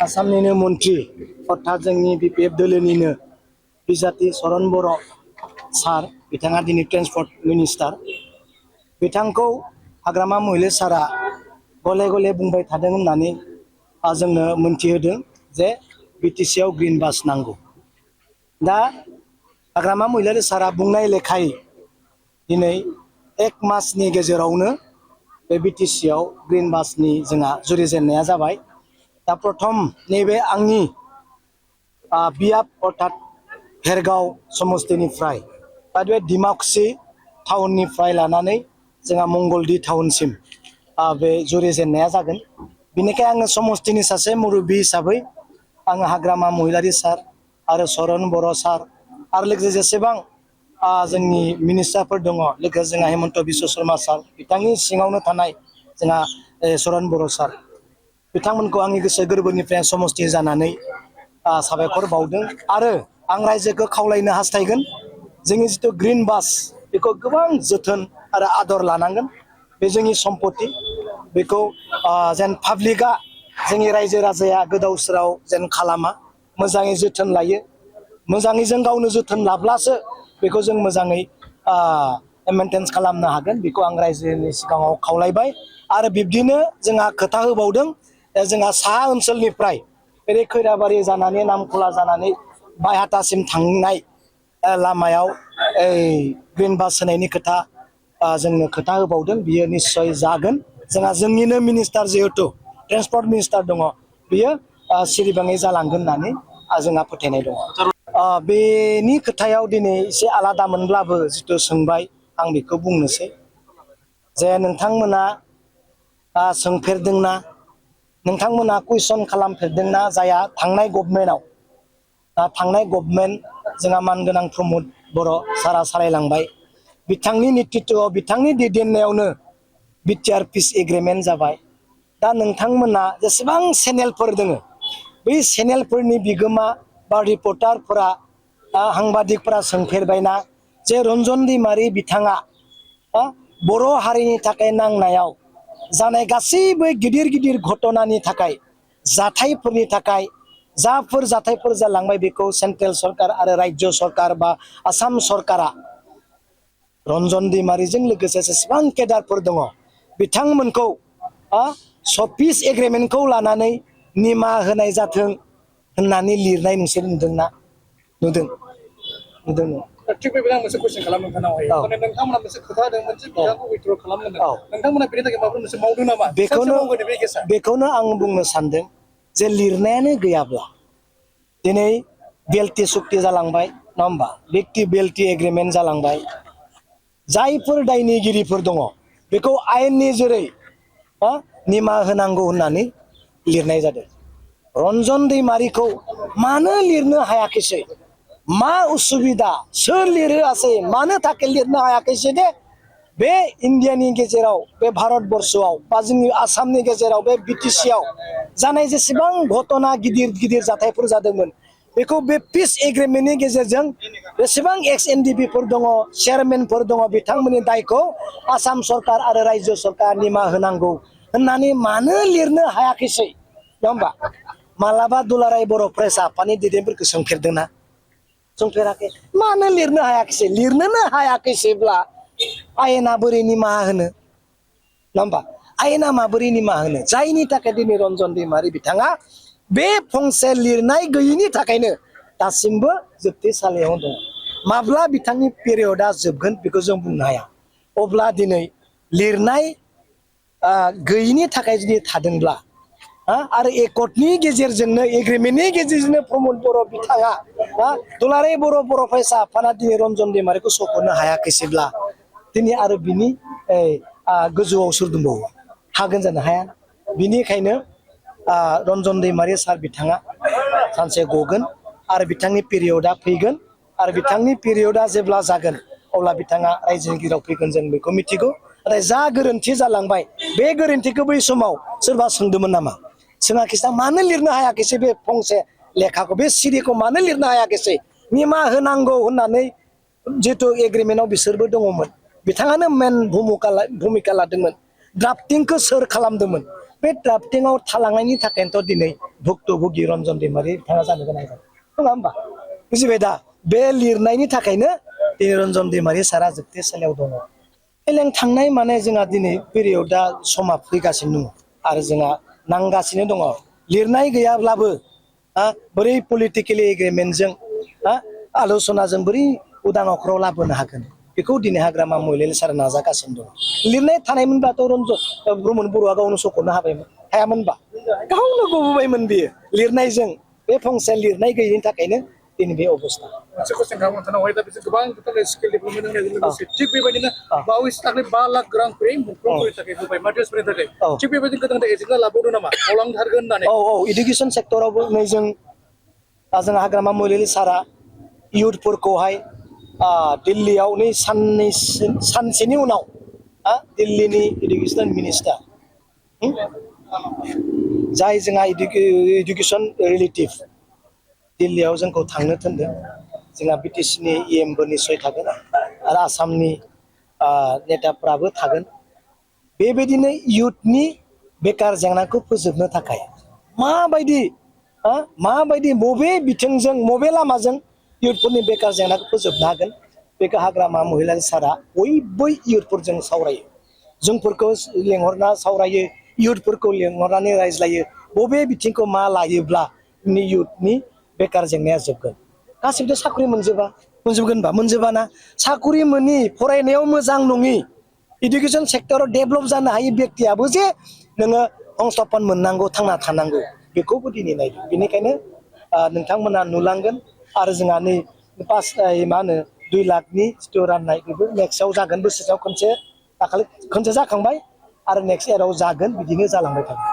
आसामनिनो मन्त्रि अर्थात जोंनि बिपिएफ दोलोनिनो बिजाति सरन बर' सार बिथाङा दिनै ट्रेन्सपर्ट मिनिस्टार बिथांखौ हाग्रामा महिला सारा गले गले बुंबाय थादों होननानै जोंनो मोनथिहोदों जे बिटिसिआव ग्रिन बास नांगौ। दा हाग्रामा महिला सारा बुंनाय लेखायै दिनै 1 मासनि गेजेरावनो बे बिटिसिआव ग्रिन बासनि जोंहा जुरिजेननाया जाबाय। दा प्रथम नैबे आंनि बियाब अर्थात भेरगाव समस्तिनिफ्राय बा बे डिमाकुसि टाउननिफ्राय लानानै जोंहा मंगलदै टाउनसिम बे जुरिजेननाया जागोन। बेनिखाय आङो समस्तिनि सासे मुरब्बि हिसाबै आङो हाग्रामा महिलारि सार आरो सरन बर' सार आरो लोगोसे जेसेबां जोंनि मिनिस्टारफोर दङ लोगोसे जोंहा हेमन्त बिश्व शर्मा सार बिथांनि सिङावनो थानाय जोंहा सरन बर' सार बिथांमोनखौ आंनि गोसो गोरबोनिफ्राय समस्ति जानानै साबायखर बावदों आरो आं रायजोखौ खावलायनो हास्थायगोन जोंनि जिथु ग्रिन बास बेखौ गोबां जोथोन आरो आदर लानांगोन। बे जोंनि सम्पति बेखौ जेन पाब्लिकआ जोंनि रायजो राजाया गोदाव सोराव जेन खालामा मोजाङै जोथोन लायो। मोजाङै जों गावनो जोथोन लाब्लासो बेखौ जों मोजाङै मेनटेन खालामनो हागोन। बेखौ आं रायजोनि सिगाङाव खावलायबाय आरो बिब्दिनो जोंहा खोथा होबावदों जोंहा साहा ओनसोलनिफ्राय बे खैराबारि जानानै नामखला जानानै बायहाथासिम थांनाय लामायाव ग्रिन बास होनायनि खोथा जोंनो खोथा होबावदों। बियो निस्सय जागोन। जोंहा जोंनिनो मिनिस्टार जिहेतु ट्रेन्सपर्ट मिनिस्टार दङ बियो सिरिबाङै जालांगोन होननानै जोंहा फोथायनाय दङ। बेनि खोथायाव दिनै एसे आलादामोनब्लाबो जिथु सोंबाय आं बेखौ बुंनोसै जे नोंथांमोना सोंफेरदोंना नोंथांमोना कुइसन खालामफेरदोंना जाया थांनाय गभर्नमेन्ट जोंहा मानगोनां प्रमद बर' सारा सालायलांबाय बिथांनि नेतृत्वआव बिथांनि दैदेननायावनो बिटिआर पिस एग्रिमेन्ट जाबाय। दा नोंथांमोना जेसेबां चेनेलफोर दोङो बै चेनेलफोरनि बिगोमा बा रिपर्टारफोरा साংবাদিকफोरा सोंफेरबायना जे रन्जन दैमारि बिथाङा बर' हारिनि थाखाय नांनायाव जानाय गासैबो गिदिर गिदिर घटनानि थाखाय जाथायफोरनि थाखाय जाफोर जाथायफोर जालांबाय बेखौ सेन्ट्रेल सरकार आरो राज्य सरकार बा आसाम सरकारा रन्जन दैमारिजों लोगोसे जेसेबां केडारफोर दङ बिथांमोनखौ पिस एग्रिमेन्टखौ लानानै निमाहा होनाय जाथों होननानै लिरनाय नोंसोर नुदोंना? नुदों थिग बेबायदि आं मोनसे कुइसन खालामनो नोंथांनावहाय माने नोंथांमोना मोनसे खोथा होदोंमोन जे बिथांखौ उइथ्र' खालामनो नोंथांमोना बेनि थाखाय माबा मोनसे मावदों नामा? बेखौनो आं बुंनो सानदों जे लिरनायानो गैयाब्ला दिनै बेल्टि सुक्ति जालांबाय नङा होमबा बेक्ति बेल्टि एग्रिमेन्ट जालांबाय जायफोर दायनिगिरिफोर दङ बेखौ आयेननि जेरै निमाहा होनांगौ होननानै लिरनाय जादों। रन्जन दैमारिखौ मानो लिरनो हायाखैसै मा उसुबिदा सोर लिरहोआसै मानो थाखाय लिरनो हायाखैसै दे बे इन्डियानि गेजेराव बे भारतबर्षआव बा जोंनि आसामनि गेजेराव बे बिटिसिआव जानाय जेसेबां घटना गिदिर गिदिर जाथायफोर जादोंमोन बेखौ बे पिस एग्रिमेन्टनि गेजेरजों बेसेबां एक्स एनडिपिफोर दङ चेयारमेनफोर दङ बिथांमोननि दायखौ आसाम सरकार आरो राज्य सरकार निमाहा होनांगौ होननानै मानो लिरनो हायाखैसै नङा होमबा? मालाबा दुलाराय बर' फरायसा आफादनि दैदेनगिरिफोरखौ सोंफेरदोंना? सोंफेराखै। मानो लिरनो हायाखैसै? लिरनोनो हायाखैसैब्ला आयेना बोरै निमाहा होनो नङा होमबा? आयेना माबोरै निमाहा होनो? जायनि थाखाय दिनै रन्जन दैमारि बिथाङा बे फंसे लिरनाय गैयिनि थाखायनो दासिमबो जोबथेसालियाव दङ। माब्ला बिथांनि पिरियडआ जोबगोन बेखौ जों बुंनो हाया। अब्ला दिनै लिरनाय गैयिनि थाखाय जुदि थादोंब्ला आरो एकर्डनि गेजेरजोंनो एग्रिमेन्टनि गेजेरजोंनो प्रमद बर' बिथाङा दुलाराय बर' फरायसा आफादा दिनै रन्जन दैमारिखौ सख'नो हायाखैसैब्ला दिनै आरो बिनि गोजौआव सोर दंबावो? हागोन जानो हाया। बिनिखायनो रन्जन दैमारि सार बिथाङा सानसे गगोन आरो बिथांनि पिरियडआ फैगोन आरो बिथांनि पिरियडआ जेब्ला जागोन अब्ला बिथाङा रायजोनि गेजेराव फैगोन जों बेखौ मिथिगौ। नाथाय जा गोरोन्थि जालांबाय बे गोरोन्थिखौ बै समाव सोरबा सोंदोंमोन नामा? सोङाखैसै। मानो लिरनो हायाखैसै बे फंसे लेखाखौ बे सिरिखौ मानो लिरनो हायाखैसै? निमाहा होनांगौ होननानै जितु एग्रिमेन्टआव बिसोरबो दङमोन बिथाङानो मेन भुमिका लादोंमोन। ड्राफ्टिंखौ सोर खालामदोंमोन? बे ड्राफ्टिंआव थालांनायनि थाखायनोथ' दिनै भुक्तभोगि रन्जन दैमारि बिथाङा जानो गोनां जादों नङा होमबा बुजिबाय दा बे लिरनायनि थाखायनो दिनै रन्जन दैमारि सारा जोबथेसालियाव दङ एलें थांनाय माने जोंहा दिनै पिरियडआ समा फैगासिनो दङ आरो जोंहा नांगासिनो दङ लिरनाय गैयाब्लाबो बोरै पलिटिकेलि एग्रिमेन्टजों आल'सनाजों बोरै उदां अख्राव लाबोनो हागोन बेखौ दिनै हाग्रामा महिलारि सारा नाजागासिनो दङ लिरनाय थानायमोनबाथ' रन्जन ब्रह्मन बर'आ गावनो सख'नो हाबायमोन हायामोनबा गावनो गबोबायमोन बियो लिरनायजों बे फंसे लिरनाय गैयिनि थाखायनो दिनै बे अबस्था मोनसे कुइसन खालामनो थानावहाय दा बिसोर गोबां बिथांमोननि स्किल डेभेलपमेन्ट होनायजों लोगोसे थिग बेबायदिनो बावैसो दाख्लै 5 लाख रां मुंख्लंफोरनि थाखाय होबाय माद्रासफोरनि थाखाय थिग बेबायदिनो गोदान एजेन्डा लाबावदों नामा मावलांथारगोन होननानै इडुकेसन सेक्टरावबो नै जों हाग्रामा महिलारि सारा इयुथफोरखौहाय दिल्लीयाव नै सानसेनि उनाव दिल्लीनि इडुकेसन मिनिस्टार जाय जोंहा इडुकेसन रिलेटिभ दिल्लीयाव जोंखौ थांनो थिनदों जोंहा बिटिसिनि इएमबो निस्सय थागोन आरो आसामनि नेताफ्राबो थागोन बेबायदिनो इयुथनि बेकार जेंनाखौ फोजोबनो थाखाय माबायदि बबे बिथिंजों बबे लामाजों इयुथफोरनि बेकार जेंनाखौ फोजोबनो हागोन बेखौ हाग्रामा महिलारि सारा बयबो इयुथफोरजों सावरायो जोंफोरखौ लेंहरना सावरायो इयुथफोरखौ लेंहरनानै रायज्लायो बबे बिथिंखौ मा लायोब्ला इयुथनि बेकार जेंनाया जोबगोन गासिबो साख्रि मोनजोबगोनबा मोनजोबाना साख्रि मोनि फरायनायाव मोजां नङि इडुकेसन सेक्टराव डेभेलप जानो हायि व्यक्तियाबो जे नोङो संस्थापन मोननांगौ थांना थानांगौ बेखौबो दिनै नायदों बेनिखायनो नोंथांमोना नुलांगोन आरो जोंहा नै 2 लाखनि जिथु राननाय बेबो नेक्स्टआव जागोन बोसोराव खनसे दाखालि खनसे जाखांबाय आरो नेक्स्ट इयाराव जागोन बिदिनो जालांबाय थागोन